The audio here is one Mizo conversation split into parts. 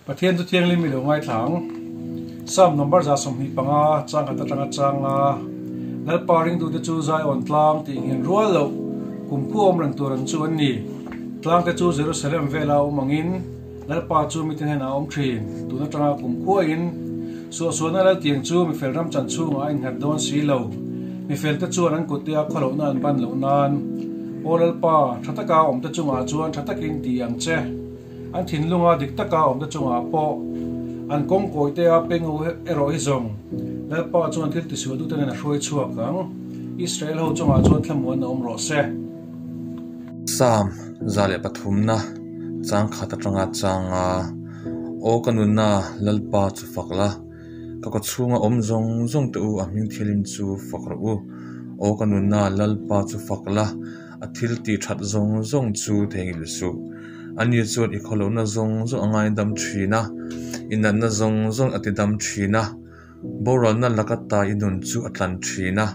Pathian chu thianghlim i lo ngaithla ang. Psalm number 125 chang khat atanga changa Lalpa ringtute chu Zion tlang tih nghen rual loh kumkhua awm reng tur an chu an ni. Tlangte chu Jerusalem vela awm angin Lalpa chu mite hnenah a awm thin. Tun atanga kumkhuain suahsualna laltiang chu mifel ram chan chhungah a innghat dawn si lo. Mifelte chuan an kuttea khawlohna an ban loh nan, Aw Lalpa, tha taka awmte chungah chuan tha takin ti ang che. An thinlunga dik taka awmte chungah pawh an kawng kawitea peng ho erawh hi zawng Lalpa chuan thil tisual dute nen a hruai chhuak ang. Israel ho chungah chuan thlamuan a awm rawh se. Psalm 103 na chang khat atanga changa Aw ka nunna Lalpa chu fak la, ka kawchhunga awm zawng zawng te u a hming thialim chu fak rawh u. Aw ka nunna Lalpa chu fak la, a thil tih that zawng zawng chu theihnghilh suh. Ani chuan i khawlohna zawng zawng a ngaidam thin a, i natna zawng zawng a tidam thin a. Boralna laka ta i nun chu a tlan thin a,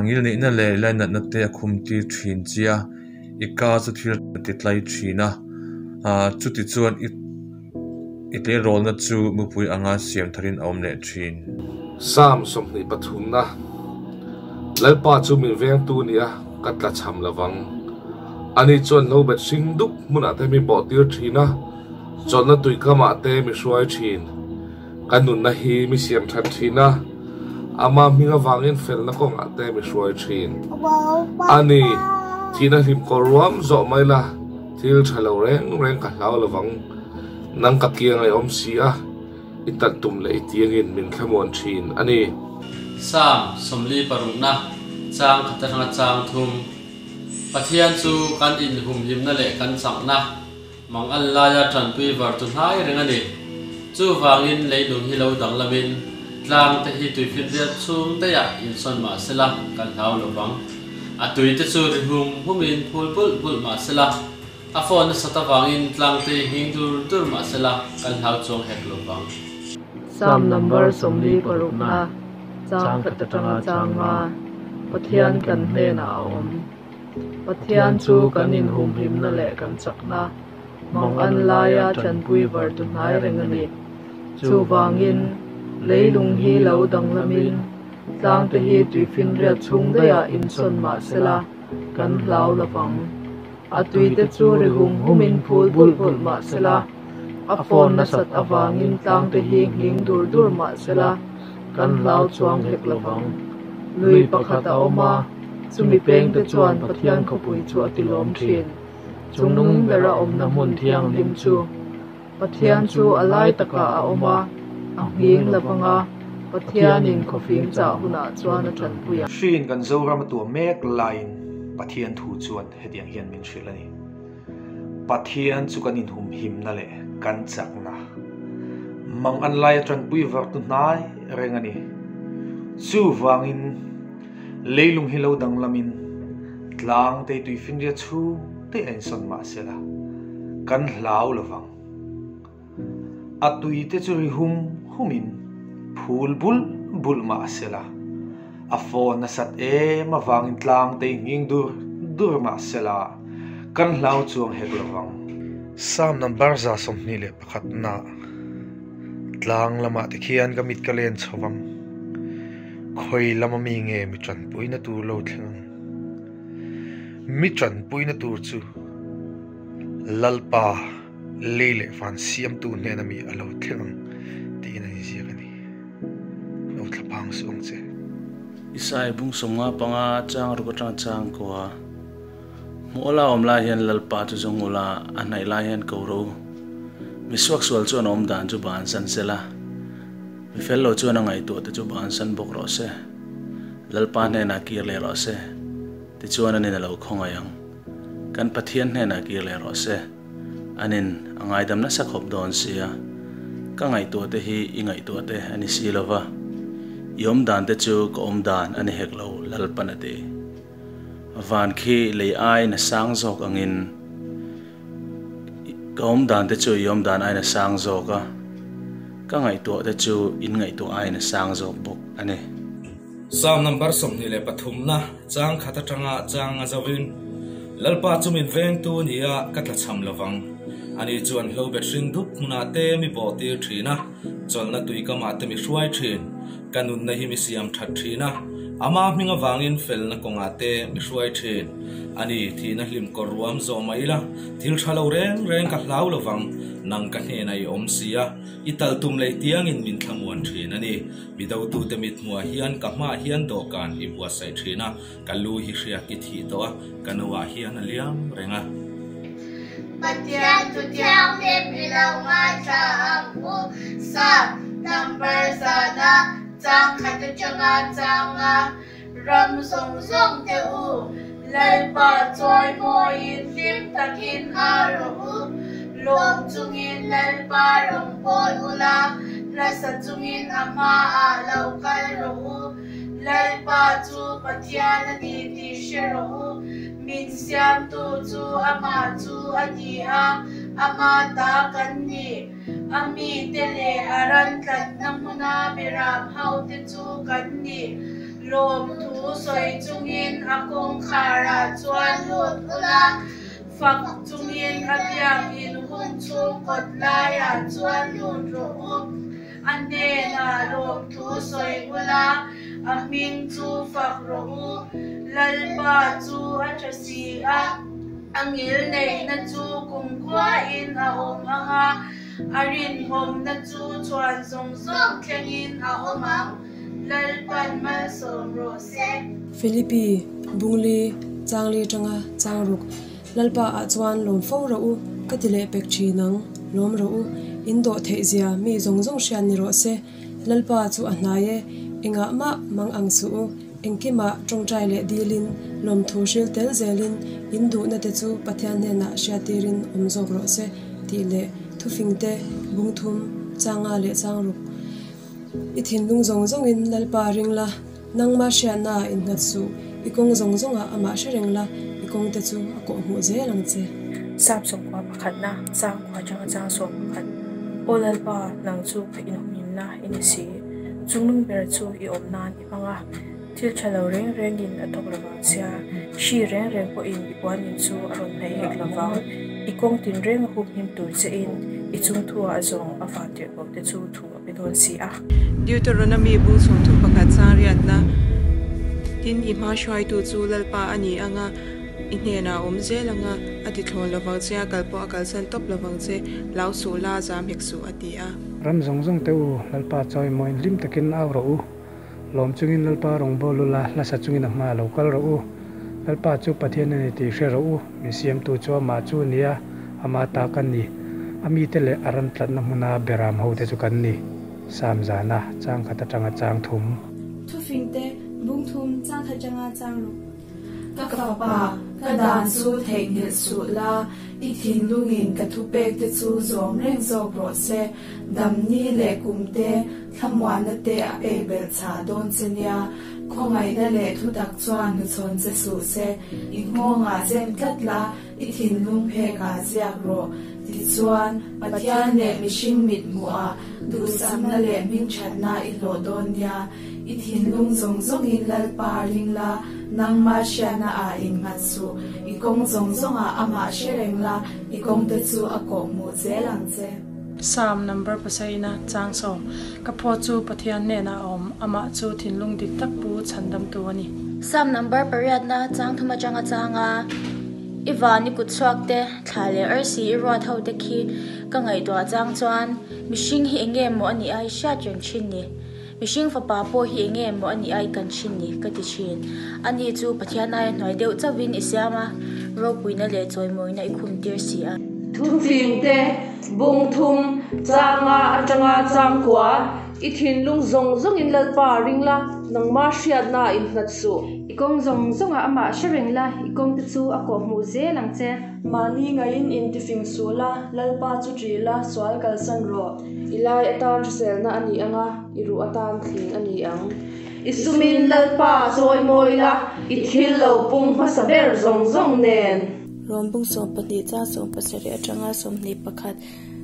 ngilneihna leh lainatna te a khum tir thin che a, i ka chu thil a ti tlai thin a, chuti chuan i i tleirawlna chu mupui anga siam tharin a awm leh thin. Psalm 23 na, Lalpa chu min vengtu nia ka tla cham lovang. Ani chuan lo bet hring dup hmunah te mi bawh tir thin a, chawlhna tuikamah te mi hruai thin. Ka nunna hi mi siam that thin a, ama hming avangin felna kawngah te mi hruai thin. A ni, thihna hlim kawr ruam zawh mai la, thil tha lo reng reng ka hlau lovang. Nang ka kiang ai awm si a, i talh tum leh i tiangin min thlamuan thin a ni. Psalm 46na chang khat atanga chang thum, Pathian chu kan inhumhimna leh kan chakna, Mang an laia tanpui var chu hnai reng a ni. Chuvangin leilung hi lo danglamin tlang te hi tuifinriat chhung daihah insawn mah sela kan hlau lo vang. A tui te chu ri hum humin phul bulh bulh mah sela, a phone nasat avangin tlang te hi nghing dur dur mah sela kan hlau chuang hek lo vang. Psalm number 46 na chang khat atanga chang nga Pathian kan hnenah a awm. Pathian chu kan inhumhimna leh kan chakna, mang an laia tanpui var tu hnai reng a ni. Chuvangin, leilung hi lo danglamin, tlangte hi tuifinriat chhung daihah insawn mah sela, kan hlau lovang. A tuite chu ri hum humin phul bulh bulh mah sela, a fawn nasat avangin tlangte hi nghing dur dur mah sela, kan hlau chuang hek lovang. Lui pakhat a awm a, chumi pengte chuan Pathian khawpui chu a tilawm thin. Chungnung bera awmna hmun thianghlim chu Pathian chu a lai takah a awm a, a nghing lovang a, Pathianin khawfing chah hunah chuan a tanpui ang. Hriin kan Zoram a tuah mek laiin Pathian thu chuan hetiang hian min hrilh a ni. Pathian chu kan inhumhimna leh kan chakna, mang an laia tanpui vartu hnai reng a ni. Chuvangin leilung hi lo danglamin tlang te tuifinria chhung te a insawn mah sela, kan hlau lovang. A tui te chu ri hum humin phul bulh bulh mah sela, a phone nasat em avangin tlang te nghing dur dur mah sela, kan hlau chuang hek lovang. Psalm number 21 na tlang lamah te khian ka mit ka len chho vang. Khawi lama mi nge mi tanpuina tur lo thleng ang? Mi tanpuina tur chu Lalpa lei leh van siamtu hnena mi a lo thleng ang tiin an inziak a ni. Lo thla phang suh ang che. Isai bung 55 chang ruk atanga chang kua. Hmuh awla awm lai hian Lalpa chu zawng ula, a hnaih lai hian ko rawh u. Mi suaksual chuan awm dan chu bansan sela, mi fel lo chuan a ngaihtuah te chu bansan bawk rawh se. Lalpa hnenah kir leh rawh se, tichuan anin a lo khawngaih ang. Kan Pathian hnenah kir leh rawh se. Anin a ngaidam nasa khawp dawn sia. Ka ngaihtuah te hi i ngaihtuah te a ni si lo va. I awm dan te chu ka awm dan a ni hek lo, Lalpan a ti. Van khi lei aiin a sang zawk angin ka awm dan te chu i awm dan aiin a sang zawk a, ka ngaihtuah te chu in ngaihtuah aiin a sang zawk bawk a ni. Psalm number 23 na chang khat atanga chang a zovin, Lalpa chu min vengtu nia ka tlachham lovang. Ani chuan hlobet hring dup hmunah te mi bawhtir thin a, chawlhna tuikamah te mi hruai thin. Ka nunna hi mi siam that thin a, ama hming avangin felna kawngah te mi hruai thin. Ani, thihna hlim kawr ruam zawh mah ila, thil tha lo reng reng ka hlau lovang, nang ka hnenah i awm si a, i tal tum leh tiangin min thlamuan thin a ni. Mi dotute mithmuah hian ka hmaah hian dawhkan i buatsaih thin a, Ka lu hi hriak i thih tawh a, ka noah hian a liam reng a. Pathian thu thianghlim i lo ngaithla ang u. Psalm number zana chang khat atanga changa ram zawng zawng te u, Lalpa chawi mawiin hlim takin a rawh u. Lawm chungin Lalpa rawn pawi ula, hlasa chungin a hmaah lo kal rawh u. Lalpa chu Pathian a ni tih hre rawh u, min siamtu chu amah chu a ni a, ama ta kan ni. A mite leh a ran tlatna hmuna beram hote chu kan ni. Lawmthu sawi chungin a kawngkharah chuan lut ula, fak chungin a biakin hun chhung kawt laiah chuan lut rawh u. A hnenah lawmthu sawi ula, a hming chu fak rawh u. Lalpa chu a tha si a, a ngil neihna chu kumkhuain a awm ang a, a rinhawmna chu chhuan zawng zawng thlengin a awm ang. Lalpan malsawm rawh se. Philippi, Bungli, Changli atanga Changruk, Lalpa ah chuan lawm fo rawh u, ka ti leh pek thin ang, lawm rawh u, in dawh theih zia mi zawng zawng hriat ni rawh se, Lalpa chu a hnai e, engah mah mang ang suh u, engkimah tawngtai leh dilin, lawmthu hril tel zelin, in duhna te chu Pathian hnenah hriattirin awm zawk rawh se, tih leh thufing te, bungthum, changa leh changruk. I thinlung zawng zawngin Lalpa ring la, Nangmah hriatna in nghat suh, i kawng zawng zawngah amah hre reng la, i kawngte chu a kawh hmuh zel ang che. Sap sawmkua pakhatna, changkua atanga chang sawm pakhat, Aw Lalpa, nang chu ka inhumhimna i ni si, chungnung ber chu i awm nan i hmang a, thil tha lo reng rengin a thawk lovang chia, hri reng reng pawhin i puanin chu a rawn hnaih hek lovang, i kawng tinreng a humhim tur chein i chungthu-ah zawng a vantirhkoh te chu thu a pe dawn si a. Deuteronomy bung chhawmthum pakhat chang riatna Tin, i hma hruaitu chu Lalpa a ni ang a, i hnenah a awm zel ang a, a ti thlawn lovang che a, kal pawh a kalsan tawp lovang che, lau suh la, zam hek suh, a ti a. Ram zawng zawng te u, Lalpa chawimawiin hlim takin au rawh u. Lawm chungin Lalpa rawngbâwl ula, hlasa chungin a hmaah lo kal rawh u. Lalpa chu Pathian a ni tih hre rawh u, min siamtu chu amah chu a ni a, ama ta kan ni. A mite leh a ran tlatna hmuna beram hote chu kan ni. Sam zana chang khat atanga chang thum. Thufingte, bungthum, chang khat atanga chang ruk. Ka fapa, ka dan chu theihnghilh suh la, i thinlungin ka thupekte chu zawm reng zawk rawh se. Damni leh kumte, thlamuanna te a pek belh chhah dawn che nia. Khawngaihna leh thutak chuan hnuchhawn che suh se, i nghawngah zem tlat la, i thinlung phekah ziak rawh. Tichuan, Pathian leh mihring mithmuhah duhsakna leh hmingthatna i hlawh dawn nia. I thinlung zawng zawngin Lalpa ring la, nangmah hriatna ah innghat suh. I kawng zawng zawngah amah hre reng la, i kawngte chu a kawhhmuh zel ang che. Psalm number pasarihna changsawm, Ka phaw chu Pathian hnenah a awm, amah chu thinlung dik tak pu chhandamtu a ni. Psalm number pariatna chang thum atanga changa i van i kut chhuak te, thla leh arsi i ruat ho te khi ka ngaihtuah chang chuan mihring hi enge maw a nih ai hriat reng thin ni. Mihring fapa pawh hi enge maw a nih ai kan thin ni ka ti thin. Ani chu Pathian aia hnuai deuh chauhin i siam a, ropuina leh chawimawina i khum tir si a. Thufingte bungthum changa atanga changkua i thinlung zawng zawngin Lalpa ring la, nangmah hriatna innghat suh. I kawng zawng zawngah amah hre reng la, i kawngte chu a kawhhmuh zel ang che. Mahni ngaiin intifing suh la, Lalpa chu ṭih la, sual kalsan rawh. I lai atan hriselna a ni ang a, i ruh atan thling a ni ang. I sumin Lalpa chawimawi la, i thil lo pung hmasa ber zawng zawng nen. Rawmbung 12 chang 17 atanga 21,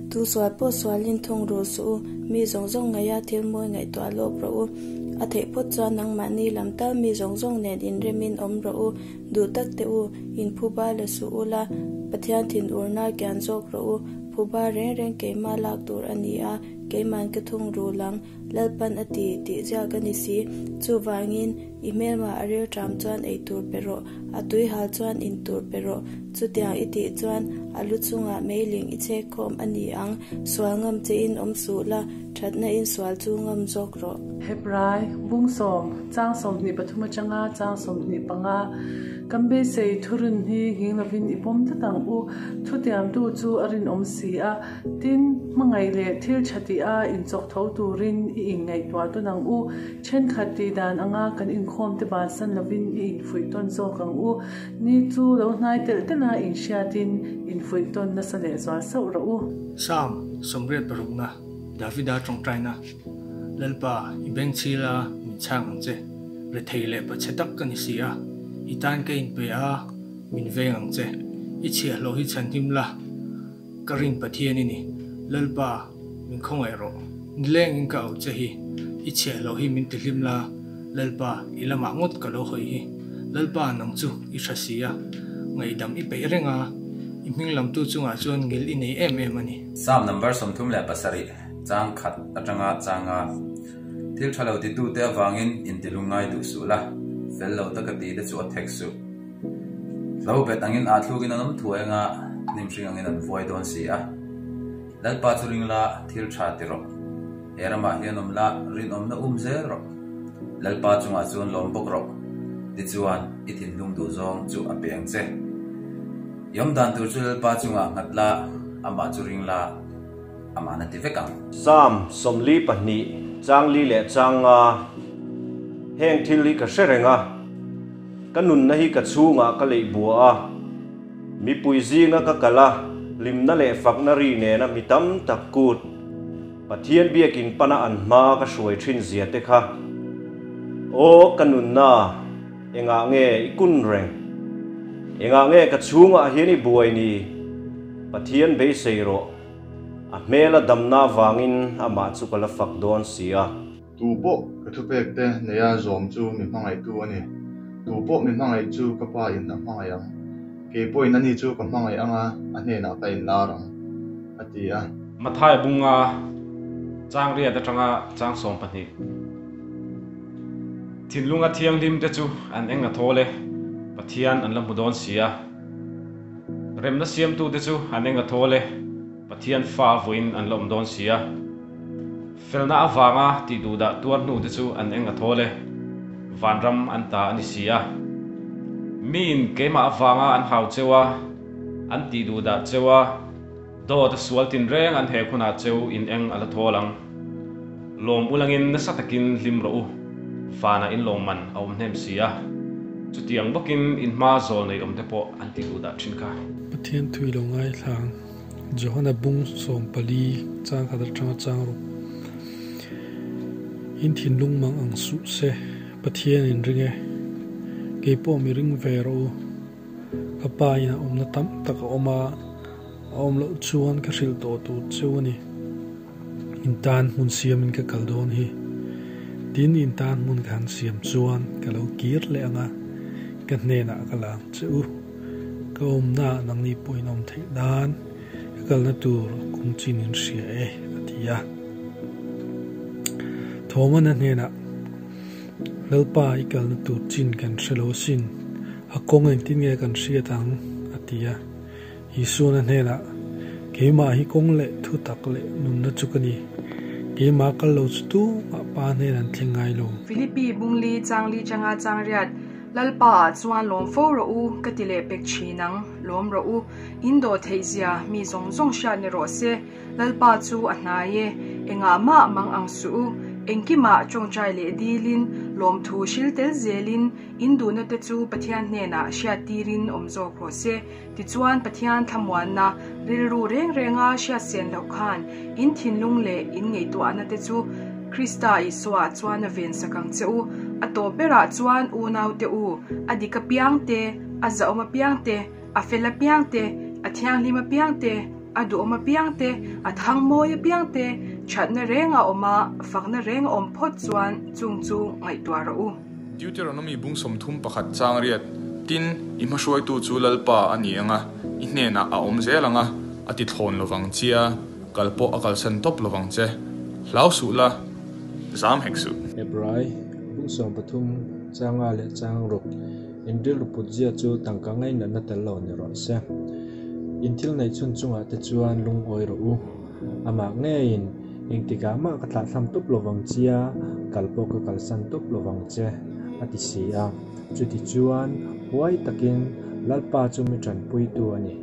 Tu sual pawh sualin thung rul suh u, mi zawng zawng ngaia thil mawi ngaihtuah lawk rawh u. A theih phawt chuan nangmahni lam tal mi zawng zawng nen inremin awm rawh u. Duh tak teh u, in phuba la suh ula, Pathian thinurna kian zawk rawh u. Phuba reng reng keimah lak tur a ni a, keiman ka thung rul ang, Lalpan a ti, tih ziak a ni si. Chuvangin, i hmelma a rilṭam chuan ei tur pe rawh, a tuihal chuan in tur pe rawh. Chutiang i tih chuan a lu chungah meiling i chhek khawm a ni ang. Sual ngam chein awm suh la, thatna in sual chu ngam zawk rawh. Hebrai, Bungsawm, chang 23 atanga chang 25, Kan beisei thurun hi nghing lovin i pawm tlat ang u, thutiamtu chu a rinawm si a, tin, hmangaih leh thil tha tih a inchawk tho turin i inngaihtuah tawn ang u, thenkhat tih dan anga kan inkhawm te bansan lovin i infuih tawn zawk ang u, ni chu lo hnai telh telh a inhriatin infuih tawn nasa leh zual sauh rawh u. Psalm 86na Davida tawngtaina, Lalpa, i beng chhil a, min chhang ang che. Rethei leh pachhe tak ka ni si a, i tan ka inpe a, min veng ang che. I chhiahhlawh hi chhanhim la, ka rin Pathian i ni. Lalpa, min khawngaih rawh. Nilengin ka auh che hi, i chhiahhlawh hi min tihlim la, Lalpa, i lamah ngawt ka lo hawi hi. Lalpa, nang chu i tha si a, ngaihdam i peih reng a, i hming lamtu chungah chuan ngil i nei em em a ni. Psalm number 37, chang khat atanga changa thil tha lo titute avangin intilung ngai duh suh la, fel lo taka tih te chu a thek suh. Hlo bet angin aa thlukin an awm thuai anga hnim hring angin an vuai dawn si a. Lalpa chu ring la, thil tha ti rawh. He ramah hian awm la, rinawmna um zel rawh. Lalpa chungah chuan lawm bawk rawh. Tichuan, i thinlung duh zawng chu a pe ang che. I awm dan tur chu Lalpa chungah nghat la, amah chu ring la, amah na ti vek ang. Psalm 42, chang li leh chang nga, Heng thil hi ka hre reng a, ka nunna hi ka chhungah ka leih bua a, mipui zinga ka kal a, hlimna leh fakna ri nena mi tam tak kut Pathian biakin pana an hma ka hruai thin zia te kha. Aw ka nunna, engah nge i kun reng? Engah nge ka chhungah hian i buai ni? Pathian beisei rawh. A hmela damna avangin amah chu ka la fak dawn si a. Tu pawh ka thupek te neia zawm chu mi hmangaihtu a ni. Tu pawh mi hmangaih chu ka pa in a hmangaih ang. Kei pawhin ani chu ka hmangaih anga a hnenah ka inlar ang, a ti a. Mathaia bunga chang riat atanga chang 12. Thinlunga thianghlim te chu an eng a thawl e, Pathian an la hmu dawn si a. Remna siamtu te chu an eng a thawl e, Pathian fa vawiin an la awm dawn si a. Felna avanga tih duhdah tuar hnu te chu an eng a thawl e, vanram an ta a ni si a. Miin keimah avanga an hau cheu a, an tih duhdah cheu a, dawt a sual tinreng an hek hunah cheu in eng a la thawl ang. Lawm ulangin nasa takin hlim rawh u, vanah in lawm man a awm hnem si a. Chutiang bawkin in hma zawl nei awm te pawh an tih duhdah thin kha. Pathian thui lo ngaithlang. Johana bung 14 chang khat atanga chang ruk. In thinlung mang ang suh se, Pathian in ring e. Kei pawh mi ring ve rawh u. Ka pa in a awmna tam tak a awm a, a awm loh chuan ka hrilh tawh tur cheu a ni. In tan hmun siamin ka kal dawn hi. Tin, in tan hmun ka han siam chuan ka lo kir leh ang a, ka hnenah ka la ang che u. Ka awmna ah nangni pawh in awm theih nan ka kalna tur kawng chin in hria e, a ti a. Thawmana hnenah, Lalpa i kalna tur chin kan hre lo asin, a kawng engtin nge kan hriat ang? a ti a. Isuana hnenah, Keimah hi kawng leh thu tak leh nunna chu ka ni. Keimah kal lo chu tumah Pa hnen an thleng ngai lo. Philippi bungli changli changa changriat Lalpa ah chuan lawm fo rawh u, ka ti leh pek thin ang, lawm rawh u. In dawh theih zia mi zawng zawng hriat ni rawh se. Lalpa chu a hnai e, engah mah mang ang suh u. Engkimah tawngtai leh dilin, lawmthu hril tel zelin, in duhna te chu Pathian hnenah hriat tirin awm zawk rawh se. Tichuan Pathian thlamuanna rilru reng renga hriatsen loh khan in thinlung leh in ngaihtuahna te chu Krista Isua chuan a vensak ang che u. A tawp berah chuan unau te u, a dik apiang te, a zahawm apiang te, a fel apiang te, a thianghlim apiang te, a duhawm apiang te, a thangmawi apiang te, Thatna reng a awm a, fakna reng a awm phawt chuan chung chu ngaihtuah rawh u. Deuteronomy bung 31 chang riat, Tin, i hmahruaitu chu Lalpa a ni ang a, i hnenah a awm zel ang a, a ti thlawn lovang che a, kal pawh a kalsan tawp lovang che. Hlau suh la, zam hek suh. Hebrai, bung 13, changa leh chang ruk, In rilru put zia chu tangka ngainatna tel lo ni rawh se. In thil neih chhun chungah te chuan lungawi rawh u. Amah ngeiin engtikah mah ka thlahthlam tawp lovang chia, kal pawh ka kalsan tawp lovang che, a ti si a. Chuti chuan huai takin Lalpa chu mi tanpuitu a ni.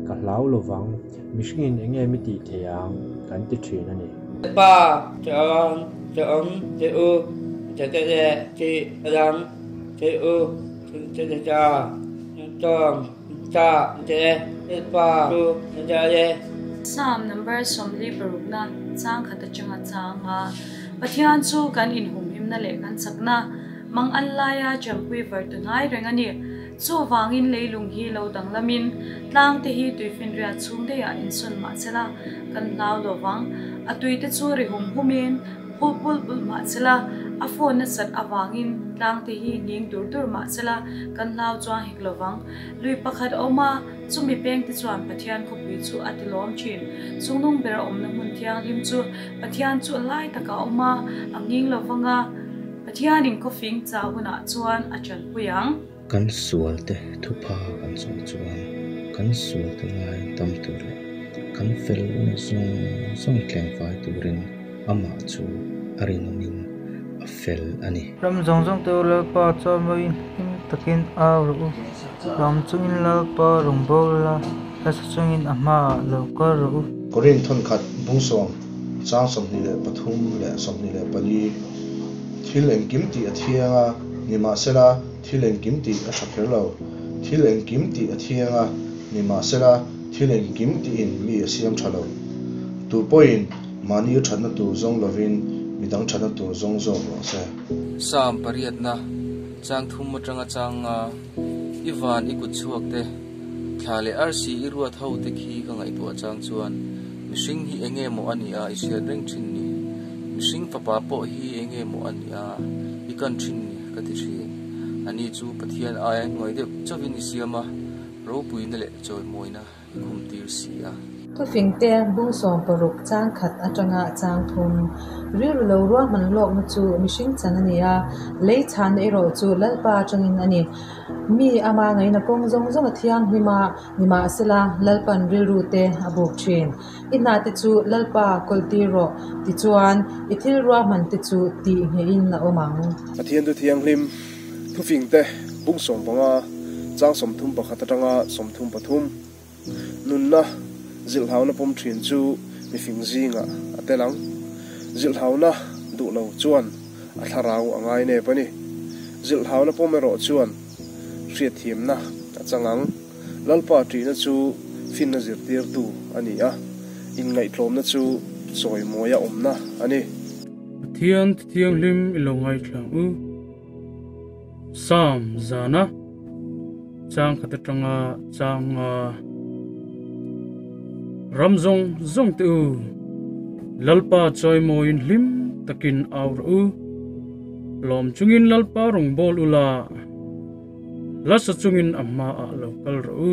Ka hlau lovang, mihringin enge mi tih thei ang, kan ti thin a ni. Pa chawn chawn che u che che che chi rang che u che che cha chawm cha che pa chu cha che. Psalm number 46 na chang khat atanga changa Pathian chu kan inhumhimna leh kan chakna mang an laia champui var tu hnai reng ani. Chu wangin leilung hi lo danglamin tlang te hi tuifin riat chung deiah insawn mah chela kan hlau lovang a tui te chu ri hum humin phul pul pul mah chela a phone na sat awangin tlang te hi nging dur dur mah chela kan hlau chuang hek lovang lui pakhat awma chumi peng te chuan Pathian khawpui chu a ti lawm thin chungnung ber awmna hmun thianghlim chu Pathian chu a lai taka awma a nging lovanga Pathianin khawfing cha hunah chuan a chanpui ang. Kan sual te thupha kan chawi chuan kan sual te ngai tam tur leh kan fel lohna zawng zawng tlengfai turin amah chu a rinawmin a fel a ni. Ram zawng zawng te u Lalpa chuan mawiin hlim takin au rawh u. Ram chungin Lalpa rawn bo la, hla sa chungin a hmaah lo kal rawh u. Korin thawnkhat bung sawm chang 23 leh 24 thil engkim tih a thiang a, nimahsela thil engkim tih a tha kher lo. Thil engkim tih a thiang a, nimahsela thil engkim tiin mi a siam tha lo. Tu pawhin mahni thatna tur zawng lovin midang thatna tur zawng zawk rawh se. Psalm pariatna chang thum atanga chang nga i van i kut chhuak te thla leh arsi i ruat ho te khi ka ngaihtuah chang chuan mihring hi enge maw ani a i hriat reng thin ni. Mihring fapa pawh hi enge maw ani a i kan thin ni ka ti thin. Ani chu Pathian aia hnuai deuh chauhin i siam a, ropuina leh chawimawina i khum tir si a. Thufing te bung 16 chang khat atanga chang thum. Rilru lo ruahman lawkna chu mihring chan ani a, lei chhan erawh chu Lalpa atangin ani. Mi ama ngaina kawng zawng zawng a thianghlima nimahsela Lalpan rilru te a buk thin. I hna te chu Lalpa kawltir rawh ti chuan i thil ruahman te chu ti ngeiin a awm ang. Pathian tu thianghlim thufing te bung 15 chang 31 atanga 33 nunna zilhhauna pawm thin chu mifing zinga a telang zilhhauna duh lo chuan a thlarau a ngai ne pani zilhhauna pawm erawh chuan hriat thiamna a changang Lalpa ṭihna chu finna zirtir tu ani a, in ngaihtlawmna chu chawi mawia awmna ani. Pathian thianghlim i lo ngaithlang u. Psalm zana chang khat atanga chang nga. Ram zawng zawng te u, Lalpa chawi mawiin hlim takin au rawh u. Lawm chungin Lalpa rawn bawl ula, hla sa chungin a hmaah lo kal rawh u.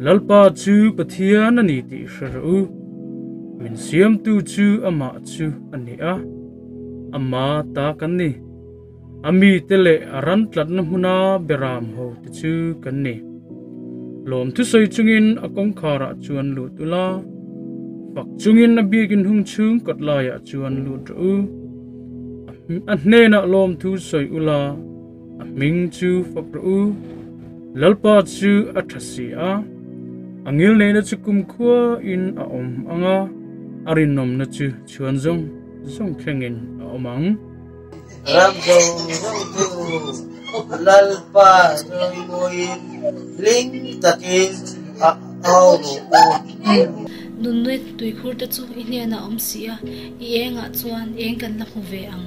Lalpa chu Pathian ani tih hre rawh u. Min siamtu chu amah chu ani a, ama ta kan ni. Ami te leh a ran tlatna hmuna beram ho te chu kan ni. Lawm thu sawi chungin a kawngkharah chuan lut ula, fak chungin a biakin hung chhung kawt laiah chuan lut rawh u. A hnenah lawm thu sawi ula, a hming chu fak rawh u. Lalpa chu a tha si a, a ngil neihna chu kumkhua in a awm anga, a rinawmna chu chhuan zawng zawng thlengin a awm ang. Ram zawng zawng te u, Lalpa chawimawiin hlim takin a au rawh u. Nunui tuikhur te chu i hnenah awm si a, i engah chuan eng kan la hmu ve ang.